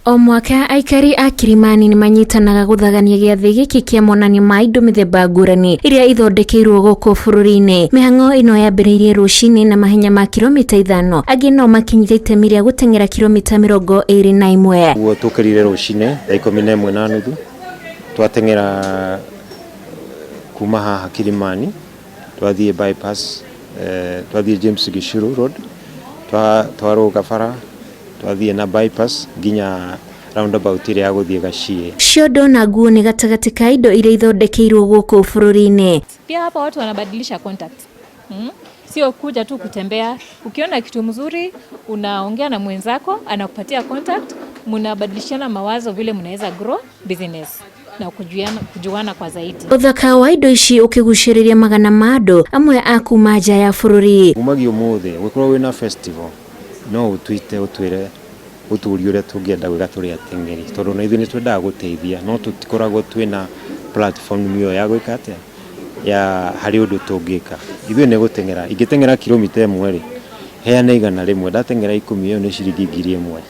O mwaka aikari a Kilimani nĩ manyitanaga gũthagania gĩathĩ gĩkĩ kĩa monanio ma indo mĩthemba ngũrani iria ithondekeirwo gũkũ bũrũri-inĩ. Mĩhang'o ĩno yambĩrĩirie rũcinĩ na mahenya ma kilomita 5, angĩ nao makĩnyita itemi rĩa gũteng'era kilomita 21. Guo tũkĩrire rũcinĩ thaa 11:30 twateng'era kuma haha Kilimani twathiĩ bypass, twathiĩ James Gichuru Road, twarũga bara twathiĩ na bypass nginya roundabout ĩrĩa ya gũthiĩ Gaciĩ. Ciondo na nguo nĩ gatagatĩ ka indo iria ithondekeirwo gũkũ bũrũri-inĩ. Pia hapa watu wanabadilisha contacts. Sio kuja tu kutembea. Ukiona kitu mzuri unaongea na mwenzako, anakupatia contact, mnabadilishana mawazo vile mnaweza grow business na kujuana kwa zaidi. Ũthaka wa indo ici ũkĩgucĩrĩria magana ma andũ amwe a kuma nja ya bũrũri. Umagia ũmũthĩ gũkorwo wĩna festival no ũtwĩte ũtwĩre ũtũrie ũrĩa tũngĩenda gwĩka tũrĩ ateng'eri tondũ na ithuĩ nĩ twendaga gũteithia no tũtikoragwo twĩna platform ĩyo ya gwĩka atĩa ya harĩ ũndũ tũngĩka. Ithuĩ nĩ gũteng'era, ingĩteng'era kilomita 1 rĩ heane 100, ndateng'era 10 ĩyo nĩ ciringi 1000.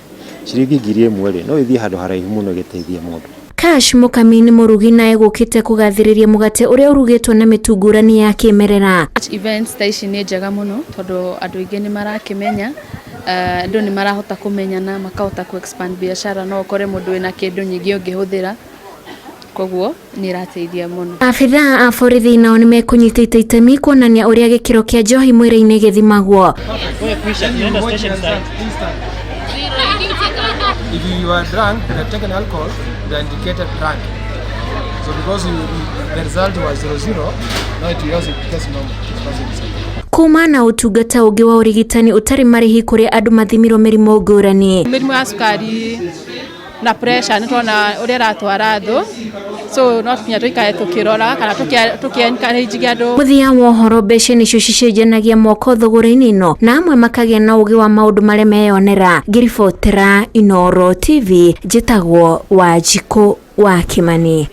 Ciringi 1000 rĩ no ĩthiĩ handũ haraihu mũno ĩgĩteithie mũndũ. Cash Mũkami nĩ mũrugi na egũkĩte kũgathĩrĩria mũgate ũrĩa ũrugĩtwo na mĩtu ngũrani ya kĩmerera. Events ta ici nĩ njega mũno tondũ andũ aingĩ nĩ marakĩmenya, andũ nĩ marahota kũmenyana makahota ku expand biacara, no ũkore mũndũ wĩna kĩndũ nyingĩ ũngĩhũthĩra, koguo nĩ ĩrateithia mũno. Abithaa a borithi nao nĩ mekũnyitĩte itemi kuonania ũrĩa gĩkĩro kĩa njohi mwĩrĩ-inĩ gĩthimagwo. If you are drunk, you have taken alcohol, you are indicated drunk. So because the result was 0-0, now it also becomes normal. Kuma na ũtungata ũngĩ wa ũrigitani ũtarĩ marĩhi kũrĩ andũ mathimirwo mĩrimũ ngũrani. Mĩrimũ ya cukari na pressure nĩ tuona ũrĩa ĩratwara thũ, so no nginya tũikare tũkĩrora kana tũkĩ encourage andũ. Mũthia wa ũhoro mbeca nĩcio cicenjanagia moko thogora-inĩ ĩno na amwe makagĩa na ũgĩ wa maũndũ marĩa meyonera. Ngĩribotera Inooro TV, njĩtagwo Wanjikũ wa Kĩmani.